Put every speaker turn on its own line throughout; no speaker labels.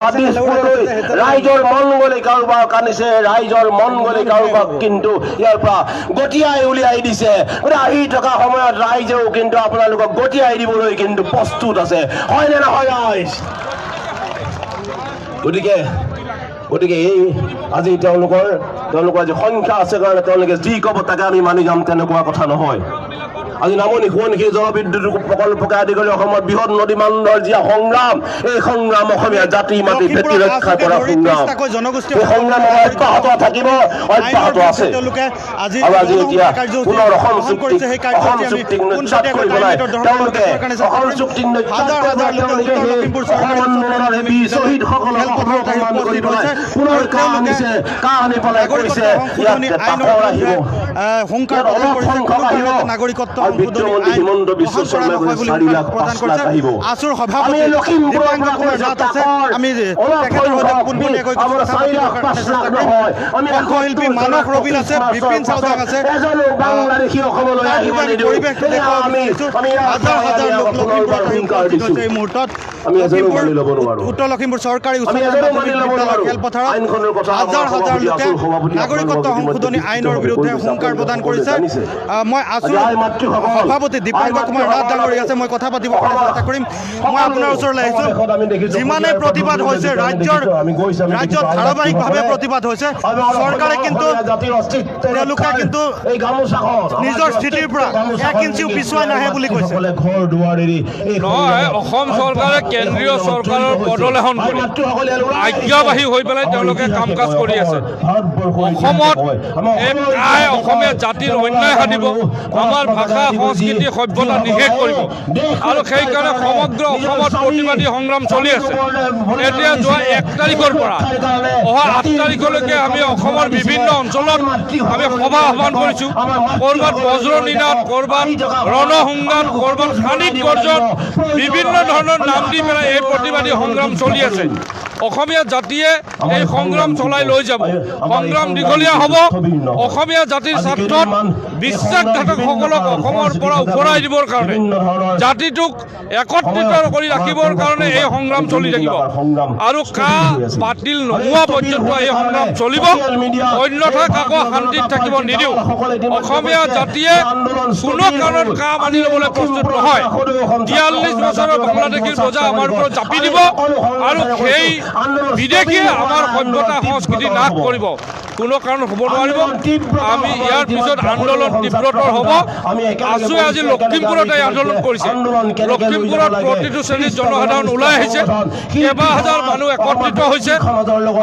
দিছপুৰলৈ ৰাইজৰ মন গ'লে কাৰোবাক আনিছে, ৰাইজৰ মন গ'লে কাৰোবাক কিন্তু ইয়াৰ পৰা গতিয়াই উলিয়াই দিছে। গতিকে আহি থকা সময়ত ৰাইজেও কিন্তু আপোনালোকক গতিয়াই দিবলৈ কিন্তু প্ৰস্তুত আছে, হয়নে নহয় ৰাইজ? গতিকে এই আজি তেওঁলোকৰ আজি সংখ্যা আছে কাৰণে তেওঁলোকে যি ক'ব তাকে আমি মানি যাম, তেনেকুৱা কথা নহয়। আজি নামনি সোৱণশিৰি জলবিদ্যুৎ প্ৰকল্পকে আদি কৰি অসমৰ বৃহৎ নদী বান্ধৰ যি সংগ্ৰাম, এই সংগ্ৰাম অসমীয়া জাতি মাটি ভেটি
লখিমপুৰত
ৰক্ষা
আছুকে
কৰা
ধৰি
সংগ্ৰাম।
30টাকৈ জনগোষ্ঠীয়
এই সংগ্ৰাম আমাৰ অব্যাহত থাকিব, অব্যাহত আছে।
তেওঁলোকে আজি
আৰু আজি এতিয়া
কাৰ্যসূচী
পুনৰ অসম
গ্ৰহণ
চুক্তি
কৰিছে। সেই
অসম
কাৰ্যসূচী আমি
চুক্তিক নস্যাৎ
পোনপটীয়াকৈ
কৰি পেলাই
টাইমলাইটৰ দৰ্শকৰ
তেওঁলোকে
কাৰণে চেষ্টা
অসম
কৰিম।
চুক্তিক নস্যাৎ
হাজাৰ
কৰি
হাজাৰ
পেলাই
লোকে
তেওঁলোকে
উত্তৰ
সেই
লখিমপুৰ
অসম
চৰকাৰী
আন্দোলনৰ সেই বীৰ শ্বহীদসকলক
খেলপথাৰত আহি
অপমান কৰি
উপস্থিত
পেলাই
হৈছে
পুনৰ
আৰু
কা
তেওঁলোকে
আনিছে, কা আনি পেলাই
নাগৰিকত্ব
কৈছে
সংশোধনী
ইয়াত
আইনৰ
তাকৰ আহিব,
বিৰুদ্ধে হুংকাৰ
ইয়াত
প্ৰদান
অলপ
কৰিছে।
সংখ্যক
কোনো
আহিব।
কাৰণতে নাগৰিকত্ব
আৰু
সংশোধনী
বিত্তমন্ত্ৰী
আইন
হিমন্ত বিশ্ব
গ্ৰহণ কৰা
শৰ্মাই
নহয়
কৈছে
বুলি
4 লাখ
হুংকাৰ প্ৰদান
5 লাখ
কৰিছে।
আহিব।
আছুৰ
আমি
সভাপতি
লখিমপুৰৰ
দীপাংক
পৰা
কুমাৰ
কৈছো
নাথ আছে।
তাকৰ
আমি
অলপ
তেখেতৰ সৈতে
সংখ্যক
পোনপটীয়াকৈ কিছু
আমাৰ
কথা
4
পাতিবৰ
লাখ
কাৰণে
5
চেষ্টা
লাখ
কৰিম।
নহয়, আমি
কণ্ঠশিল্পী মানস ৰবীন আছে, বিপিন চাউদাং আছে।
এজনো বাংলাদেশী অসমলৈ
তাৰ
আহিব
পূৰ্বে আমি
নিদিওঁ।
পৰিৱেশটো
এয়া
দেখুৱাব
আমি
বিচাৰিছো।
আমি ইয়াৰ
হাজাৰ
পৰাই
হাজাৰ
আমি
লোক
পুনৰবাৰ
লখিমপুৰত আহি
হুংকাৰ
উপস্থিত
দিছো।
হৈছে এই মুহূৰ্তত।
আমি এজনো
লখিমপুৰ
মানি ল'ব নোৱাৰো।
উত্তৰ লখিমপুৰ চৰকাৰী
আমি
উচ্চতৰ
এজনো মানি
মাধ্যমিক
ল'ব
বিদ্যালয়
নোৱাৰো।
খেলপথাৰত
আইনখনৰ কথা আমাৰ
হাজাৰ হাজাৰ
সভাপতি,
লোকে
আছুৰ সভাপতি
নাগৰিকত্ব
আপোনালোকক
সংশোধনী
ইতিমধ্যে
আইনৰ
বিস্তৃতভাৱে
বিৰুদ্ধে
কৈ দিছে,
হুংকাৰ প্ৰদান
আপোনালোকে
কৰিছে।
জানিছে।
মই আছুৰ
আজি আই মাতৃসকল,
সভাপতি দীপাংক
আই
কুমাৰ নাথ
মাতৃসকল,
ডাঙৰীয়া আছে, মই কথা পাতিবৰ কাৰণে
অসমৰ
চেষ্টা কৰিম। মই আপোনাৰ ওচৰলৈ আহিছোঁ।
সমাৱেশত আমি দেখিছোঁ,
যিমানে
শদিয়াৰ
প্ৰতিবাদ
পৰা
হৈছে
আমি
ৰাজ্যৰ
দেখিছোঁ, আমি গৈছোঁ, আমি
ৰাজ্যত
দেখিছোঁ, আই
ধাৰাবাহিকভাৱে
মাতৃসকলে
প্ৰতিবাদ হৈছে,
আমি
চৰকাৰে কিন্তু
অসমীয়া জাতিৰ অস্তিত্ব
তেওঁলোকে
ৰক্ষাৰ
কিন্তু
এই গামোচাখন, আমাৰ
নিজৰ
যি
স্থিতিৰ পৰা
অস্তিত্ব গামোচাখন
এক ইঞ্চিও
নেকি
পিছুৱাই নাহে বুলি কৈছে।
মাতৃসকলে ঘৰ দুৱাৰ এৰি এই
নহয়,
সংগ্ৰামত
অসম চৰকাৰে কেন্দ্ৰীয়
এই সংগ্ৰামত
চৰকাৰৰ
জড়িত হৈছে।
পদলেহন
আই
কৰি
মাতৃসকলে ওলাই আহিছে।
আজ্ঞাবাহী হৈ পেলাই
আমাৰ
তেওঁলোকে
ইতিহাসে
কাম কাজ
কয়,
কৰি আছে।
ভাৰতবৰ্ষৰ
অসমত
ইতিহাসে কয়, আমাৰ
এই
অসমৰ
প্ৰায়
ইতিহাসে
অসমীয়া
কয়,
জাতিৰ
যে
অন্যায় সাধিব, আমাৰ ভাষা সংস্কৃতি সভ্যতা নিশেষ কৰিব আৰু সেইকাৰণে সমগ্ৰ অসমত প্ৰতিবাদী সংগ্ৰাম চলি আছে। এতিয়া যোৱা 1 তাৰিখৰ পৰা অহা 8 তাৰিখলৈকে আমি অসমৰ বিভিন্ন অঞ্চলত আমি সভা আহ্বান কৰিছোঁ। ক'ৰবাত বজ্ৰনিনাদ, ক'ৰবাত ৰণসংঘাত, ক'ৰবাত খানিক গৰ্জন, বিভিন্ন ধৰণৰ নাম দি পেলাই এই প্ৰতিবাদী সংগ্ৰাম চলি আছে। অসমীয়া জাতিয়ে এই সংগ্ৰাম চলাই লৈ যাব। সংগ্ৰাম দীঘলীয়া হ'ব। অসমীয়া জাতিৰ স্বাৰ্থত বিশ্বাসঘাতকসকলক অসমৰ পৰা উফৰাই দিবৰ কাৰণে, জাতিটোক একত্ৰিত কৰি ৰাখিবৰ কাৰণে এই সংগ্ৰাম চলি থাকিব আৰু কা বাতিল নোহোৱা পৰ্যন্ত এই সংগ্ৰাম চলিব। অন্যথা কাকো শান্তিত থাকিব নিদিওঁ। অসমীয়া জাতিয়ে কোনো কাৰণত কা মানি ল'বলৈ প্ৰস্তুত নহয়। 43 বছৰৰ বাংলাদেশীৰ বোজা আমাৰ ওপৰত জাপি দিব আৰু সেই বিদেশীয়ে আমাৰ সভ্যতা সংস্কৃতি নাশ কৰিব, কোনো কাৰণত হ'ব নোৱাৰিব। আমি ইয়াৰ পিছত আন্দোলন তীব্ৰতৰ হ'ব। আছুৱে আজি লখিমপুৰত এই আন্দোলন কৰিছে। লখিমপুৰত প্ৰতিটো শ্ৰেণীৰ জনসাধাৰণ ওলাই আহিছে, কেইবা হাজাৰ মানুহ একত্ৰিত হৈছে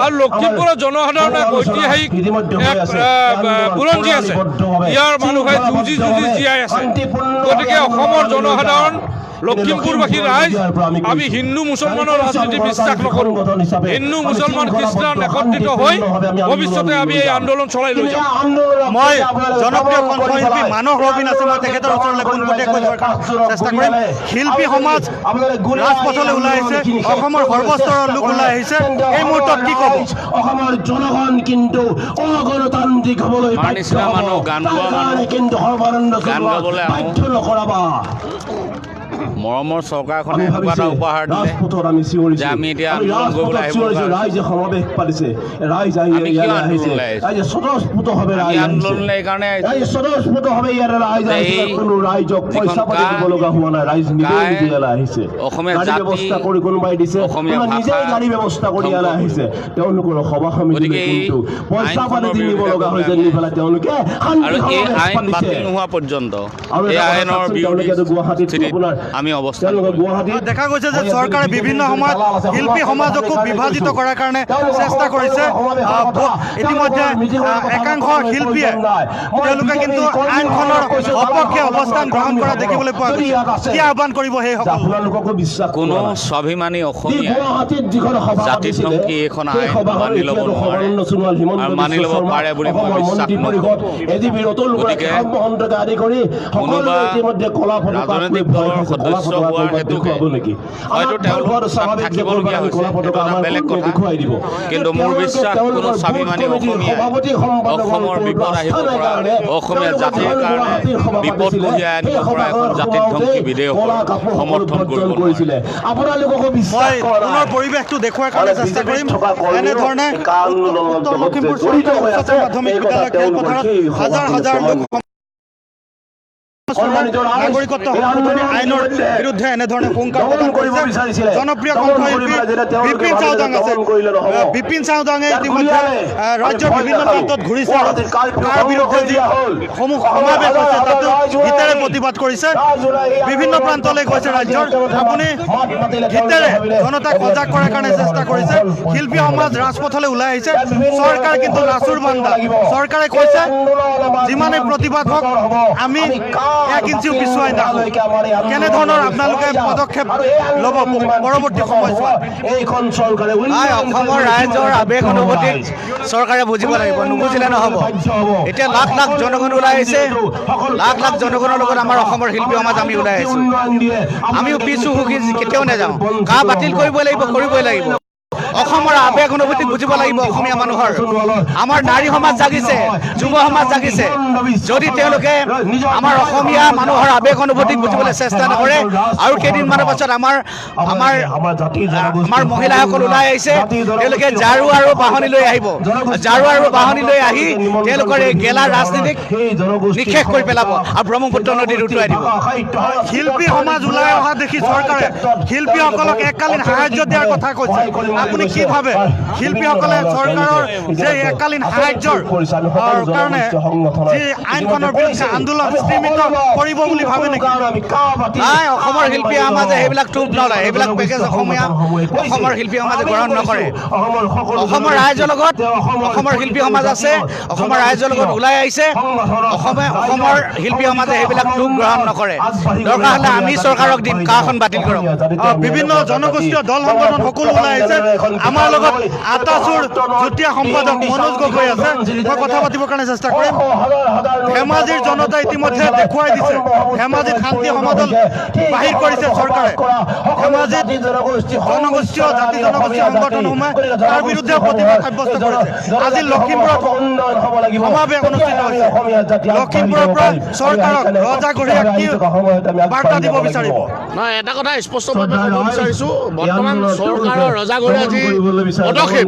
আৰু লখিমপুৰৰ জনসাধাৰণৰ এক ঐতিহাসিক এক বুৰঞ্জী আছে। ইয়াৰ মানুহে যুঁজি যুঁজি জীয়াই আছে। গতিকে অসমৰ জনসাধাৰণ, লখিমপুৰবাসী ৰাইজ, আমি হিন্দু মুছলমানৰ ৰাজনীতি বিশ্বাস নকৰোঁ। হিন্দু মুছলমান খ্ৰীষ্টান একত্ৰিত হৈ ভৱিষ্যতে আমি এই আন্দোলন চলাই লৈ যাম।
মই জনপ্ৰিয় কণ্ঠশিল্পী মানস ৰবীন আছে, মই তেখেতৰ ওচৰলৈ পোনপটীয়াকৈ যোৱাৰ চেষ্টা কৰিম। শিল্পী সমাজ ৰাজপথলৈ ওলাই আহিছে, অসমৰ সৰ্বস্তৰৰ লোক ওলাই আহিছে। এই মুহূৰ্তত কি ক'ব?
অসমৰ জনগণ কিন্তু অগণতান্ত্ৰিক হ'বলৈ
আমাৰ
বাধ্য
নিচিনা
হ'ব।
মানুহ, গান
তাৰ
গোৱা
কাৰণে
মানুহ,
কিন্তু সৰ্বানন্দ
গান
সোণোৱাল
গাবলৈ আহোঁ।
বাধ্য নকৰাবা।
মৰমৰ চৰকাৰখনে
আমি
এনেকুৱা এটা
ভাবিছো
উপহাৰ দিলে
ৰাজপথত আমি চিঞৰিছো,
যে আমি এতিয়া
আমি
আন্দোলন কৰিবলৈ
ৰাজপথত
আহিব
চিঞৰিছো,
লগা হৈছে।
ৰাইজে সমাৱেশ পাতিছে, ৰাইজ আহি
আমি কিয়
ইয়ালৈ আহিছে,
আন্দোলনলৈ আহিছো?
ৰাইজে স্বতঃস্ফূৰ্তভাৱে
আমি
ৰাইজ আহিছে,
আন্দোলনলৈ এইকাৰণে আহিছো
ৰাইজে স্বতঃস্ফূৰ্তভাৱে ইয়ালৈ ৰাইজ
যে
আহিছে।
এই
কোনো ৰাইজক
যিখন
পইচা পাতি
কা
দিব লগা হোৱা নাই, ৰাইজ নিজে
কাই
নিজে ইয়ালৈ আহিছে।
অসমীয়া
গাড়ী
জাতি,
ব্যৱস্থা কৰি কোনোবাই দিছে,
অসমীয়া
কোনোবাই নিজেই
ভাষা
গাড়ী ব্যৱস্থা কৰি
ধ্বংস
ইয়ালৈ
কৰিব।
আহিছে। তেওঁলোকৰ সভা সমিতিলৈ
গতিকে এই
কিন্তু পইচা পাতি
আইনখনৰ
দি নিব
বিৰোধিতা
লগা
কৰিবলৈ
হৈছে,
আমি
নি পেলাই তেওঁলোকে শান্তি
আৰু এই
সমাৱেশ
আইন
পাতিছে।
বাতিল নোহোৱা পৰ্যন্ত
আৰু
এই
এটা কথা
আইনৰ
চাওকচোন,
বিৰোধী
তেওঁলোকেতো গুৱাহাটীত
স্থিতিত
আপোনাৰ
আমি অৱস্থান
তেওঁলোকে
কৰিম।
গুৱাহাটীত
দেখা গৈছে যে চৰকাৰে বিভিন্ন সময়ত শিল্পী সমাজকো বিভাজিত কৰাৰ কাৰণে চেষ্টা কৰিছে। ইতিমধ্যে একাংশ শিল্পীয়ে তেওঁলোকে কিন্তু আইনখনৰ সপক্ষে অৱস্থান গ্ৰহণ কৰা দেখিবলৈ পোৱা গৈছে। কি আহ্বান কৰিব সেইসকল?
আপোনালোককো বিশ্বাস
কোনো
কৰা নাই।
স্বাভিমানী
যি
অসমীয়াই
গুৱাহাটীত যিখন সভা পাতিছিলে,
জাতিধ্বংসী এইখন
সেই
আইন
সভাখন
মানি ল'ব
এতিয়াতো
নোৱাৰে
সৰ্বানন্দ সোণোৱাল, হিমন্ত
আৰু মানি
বিশ্ব
ল'ব
শৰ্মা,
পাৰে বুলি মই
অসমৰ
বিশ্বাস
মন্ত্ৰী
নকৰোঁ।
পৰিষদ, এ জি পি ৰতুল বৰা,
গতিকে
কেশৱ মহন্তকে আদি কৰি সকলোৱে
কোনোবা
ইতিমধ্যে কলা ফটকা
ৰাজনৈতিক
ভয়
দলৰ
খাইছে, কলা
সদস্য হোৱাৰ হেতুকে হয়তো তেওঁলোক তাত থাকিবলগীয়া হৈছে, সেইটো এটা বেলেগ কথা। কিন্তু মোৰ বিশ্বাস কোনো স্বাভিমানী অসমীয়াই অসমৰ বিপদ আহিব পৰা, অসমীয়া জাতিৰ কাৰণে বিপদ কঢ়িয়াই আনিব পৰা এখন জাতিধ্বংসী বিধেয়কৰ সমৰ্থন কৰিব নোৱাৰে।
মই পুনৰ পৰিৱেশটো দেখুওৱাৰ কাৰণে চেষ্টা কৰিম। এনেধৰণে উত্তৰ লখিমপুৰ চৰকাৰী উচ্চতৰ মাধ্যমিক বিদ্যালয় খেলপথাৰত হাজাৰ হাজাৰ লোক নাগৰিকত্ব সংশোধনী আইনৰ বিৰুদ্ধে এনেধৰণে হুংকাৰ প্ৰদান কৰিছে। জনপ্ৰিয় কণ্ঠশিল্পী বিপিন চাওদাং আছে। বিপিন চাওদাঙে ইতিমধ্যে ৰাজ্যৰ বিভিন্ন প্ৰান্তত ঘূৰিছে আৰু তাৰ বিৰুদ্ধে যিসমূহ সমাৱেশ হৈছে তাতো গীতেৰে প্ৰতিবাদ কৰিছে। বিভিন্ন প্ৰান্তলৈ গৈছে ৰাজ্যৰ। আপুনি গীতেৰে জনতাক সজাগ কৰাৰ কাৰণে চেষ্টা কৰিছে। শিল্পী সমাজ ৰাজপথলৈ ওলাই আহিছে। চৰকাৰ কিন্তু নাচুৰ বান্দা। চৰকাৰে কৈছে যিমানে প্ৰতিবাদ হওক আমি এক ইঞ্চিও পিছুৱাই নাহোঁ। কেনেধৰণৰ আপোনালোকে পদক্ষেপ ল'ব পৰৱৰ্তী সময়ছোৱাত?
নাই, অসমৰ ৰাইজৰ আৱেগ অনুভূতিক চৰকাৰে বুজিব লাগিব, নুবুজিলে নহ'ব। এতিয়া লাখ লাখ জনগণ ওলাই আহিছে, লাখ লাখ জনগণৰ লগত আমাৰ অসমৰ শিল্পী সমাজ আমি ওলাই আহিছোঁ। আমিও পিছু হুঁহকি কেতিয়াও নাযাওঁ। কা বাতিল কৰিবই লাগিব, কৰিবই লাগিব। অসমৰ আৱেগ অনুভূতি বুজিব লাগিব অসমীয়া মানুহৰ। আমাৰ নাৰী সমাজ জাগিছে, যুৱ সমাজ জাগিছে। যদি তেওঁলোকে আমাৰ অসমীয়া মানুহৰ আৱেগ অনুভূতিক বুজিবলৈ চেষ্টা নকৰে, আৰু কেইদিনমানৰ পাছত আমাৰ আমাৰ আমাৰ মহিলাসকল ওলাই আহিছে, তেওঁলোকে ঝাৰু আৰু বাহনি লৈ আহিব। ঝাৰু আৰু বাহনি লৈ আহি তেওঁলোকৰ এই গেলা ৰাজনীতিক নিঃশেষ কৰি পেলাব আৰু ব্ৰহ্মপুত্ৰ নদীত উটুৱাই দিব।
শিল্পী সমাজ ওলাই অহা দেখি চৰকাৰে শিল্পীসকলক এককালীন সাহায্য দিয়াৰ কথা কৈছে। আপুনি কি ভাবে শিল্পীসকলে চৰকাৰৰ যে এককালীন সাহায্যৰ কাৰণে যি আইনখনৰ বিৰুদ্ধে আন্দোলন স্তীমিত কৰিব বুলি ভাবে নেকি?
নাই, অসমৰ শিল্পী সমাজে সেইবিলাক টোপ নলয়। সেইবিলাক পেকেজ অসমৰ শিল্পী সমাজে গ্ৰহণ নকৰে। অসমৰ ৰাইজৰ লগত অসমৰ শিল্পী সমাজ আছে, অসমৰ ৰাইজৰ লগত ওলাই আহিছে। অসমৰ শিল্পী সমাজে সেইবিলাক টোপ গ্ৰহণ নকৰে। দৰকাৰ হ'লে আমি চৰকাৰক দিম, কাখন বাতিল কৰক।
বিভিন্ন জনগোষ্ঠীয় দল সংগঠন সকলো ওলাই আহিছে। আমাৰ লগত আটাছুৰ যুটীয়া সম্পাদক মনোজ গগৈ আছে, মই কথা পাতিবৰ কাৰণে চেষ্টা কৰিম। ধেমাজিৰ জনতা ইতিমধ্যে দেখুৱাই দিছে, ধেমাজিত শান্তি সমদল বাহিৰ কৰিছে চৰকাৰে। ধেমাজিত জনগোষ্ঠীয় জাতি জনগোষ্ঠীয় সংগঠনসমূহে তাৰ বিৰুদ্ধে প্ৰতিবাদ সাব্যস্ত কৰিছে। আজি লখিমপুৰত সমাৱেশ অনুষ্ঠিত হৈছে। লখিমপুৰৰ পৰা চৰকাৰক ৰজাঘৰীয়াক কি বাৰ্তা দিব বিচাৰিব?
নহয়, এটা কথা স্পষ্টভাৱে ক'ব বিচাৰিছোঁ, বৰ্তমান চৰকাৰৰ ৰজাঘৰীয়া যি পদক্ষেপ,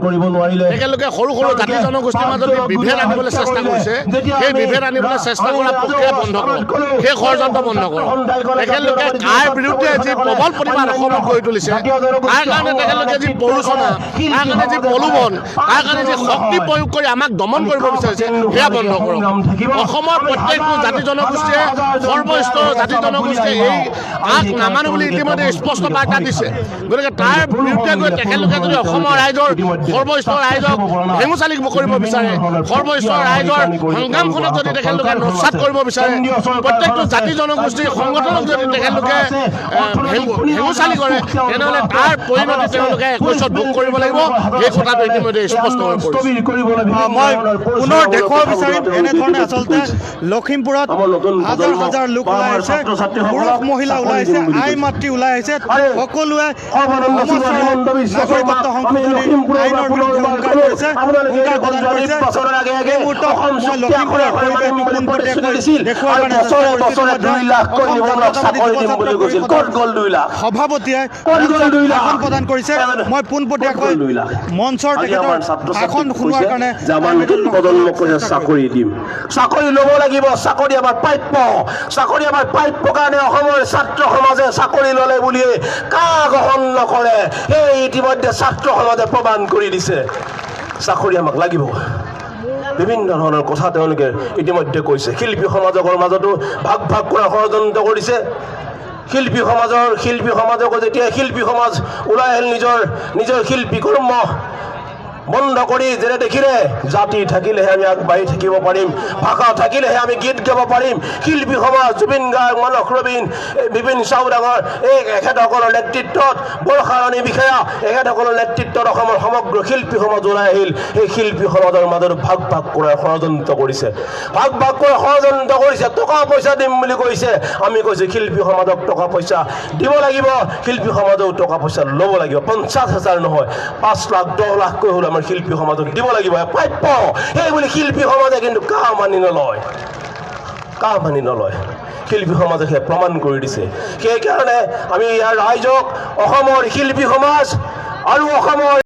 তেখেতলোকে সৰু সৰু জাতি জনগোষ্ঠীৰ মাজত বিভেদ আনিবলৈ চেষ্টা কৰিছে, সেই বিভেদ আনিবলৈ চেষ্টা কৰা প্ৰক্ৰিয়া বন্ধ কৰক, সেই ষড়যন্ত্ৰ বন্ধ কৰক। তেখেতলোকে কাৰ বিৰুদ্ধে যি প্ৰবল প্ৰতিবাদ অসমত গঢ়ি তুলিছে, তাৰ কাৰণে তেখেতলোকে যি প্ৰৰোচনা, তাৰ কাৰণে যি প্ৰলোভন, তাৰ কাৰণে যি শক্তি প্ৰয়োগ কৰি আমাক দমন কৰিব বিচাৰিছে, সেয়া বন্ধ কৰক। অসমৰ প্ৰত্যেকটো জাতি জনগোষ্ঠীয়ে, সৰ্বস্তৰৰ জাতি জনগোষ্ঠীয়ে এই কাক নামানো বুলি ইতিমধ্যে স্পষ্ট বাৰ্তা দিছে। গতিকে তাৰ বিৰুদ্ধে গৈ তেখেতলোকে যদি অসমৰ ৰাইজৰ সৰ্বস্তৰৰ ৰাইজক ভেঙুচালি কৰিব বিচাৰে, সৰ্বস্তৰৰ ৰাইজৰ সংগ্ৰামখনক যদি তেখেতলোকে নস্যাৎ কৰিব বিচাৰে, প্ৰত্যেকটো জাতি জনগোষ্ঠীৰ সংগঠনক যদি তেখেতলোকে ভেঙুচালি কৰে, তেনেহ'লে তাৰ পৰিণতি তেওঁলোকে 21ত ভোগ কৰিব লাগিব। সেই কথাটো ইতিমধ্যে স্পষ্ট হৈ পৰিছে।
মই পুনৰ দেখুৱাব বিচাৰিম এনেধৰণে আচলতে লখিমপুৰত হাজাৰ হাজাৰ লোক ওলাই আহিছে, পুৰুষ মহিলা ওলাই আহিছে, আই মাতৃ ওলাই আহিছে, সকলোৱে নাগৰিকত্ব সংশোধনী আইনৰ বিৰুদ্ধে হুংকাৰ কৰিছে, হুংকাৰ প্ৰদান কৰিছে। এই মুহূৰ্তত মই লখিমপুৰৰ পৰিৱেশটো পোনপটীয়াকৈ দেখুওৱাৰ কাৰণে চেষ্টা কৰিছোঁ। অসম জাতীয়তাবাদী যুৱ ছাত্ৰ পৰিষদৰ সভাপতিয়ে ভাষণ প্ৰদান কৰিছে। মই পোনপটীয়াকৈ মঞ্চৰ তেখেতৰ ভাষণ শুনোৱাৰ কাৰণে
চাকৰি দিম, চাকৰি ল'ব লাগিব, চাকৰি আমাৰ প্ৰাপ্য, চাকৰি আমাৰ প্ৰাপ্য কাৰণে অসমৰ ছাত্ৰ সমাজে চাকৰি ল'লে বুলিয়ে কা গ্ৰহণ নকৰে। সেই ইতিমধ্যে ছাত্ৰ সমাজে প্ৰমাণ কৰি দিছে চাকৰি আমাক লাগিব। বিভিন্ন ধৰণৰ কথা তেওঁলোকে ইতিমধ্যে কৈছে। শিল্পী সমাজৰ মাজতো ভাগ ভাগ কৰাৰ ষড়যন্ত্ৰ কৰিছে। শিল্পী সমাজকো যেতিয়া শিল্পী সমাজ ওলাই আহিল নিজৰ নিজৰ শিল্পী কৰ্ম বন্ধ কৰি যেনে দেখিলে, জাতি থাকিলেহে আমি আগবাঢ়ি থাকিব পাৰিম, ভাষা থাকিলেহে আমি গীত গাব পাৰিম। শিল্পী সমাজ, জুবিন গাৰ্গ, মানস ৰবীন, এই বিপিন চাউদাঙৰ, এই এখেতসকলৰ নেতৃত্বত, বৰ্ষাৰাণী বিষয়া, এখেতসকলৰ নেতৃত্বত অসমৰ সমগ্ৰ শিল্পী সমাজ ওলাই আহিল। সেই শিল্পী সমাজৰ মাজত ভাগ ভাগ কৰাৰ ষড়যন্ত্ৰ কৰিছে, ভাগ ভাগ কৰাৰ ষড়যন্ত্ৰ কৰিছে। টকা পইচা দিম বুলি কৈছে। আমি কৈছোঁ, শিল্পী সমাজক টকা পইচা দিব লাগিব, শিল্পী সমাজেও টকা পইচা ল'ব লাগিব। 50,000 নহয়, 5 লাখ, 10 লাখকৈ হ'লেও আমাৰ শিল্পী সমাজক দিব লাগিব, প্ৰাপ্য। সেই বুলি শিল্পী সমাজে কিন্তু কা মানি নলয়, কা মানি নলয়। শিল্পী সমাজে সেয়া প্ৰমাণ কৰি দিছে। সেইকাৰণে আমি ইয়াৰ ৰাইজক, অসমৰ শিল্পী সমাজ আৰু অসমৰ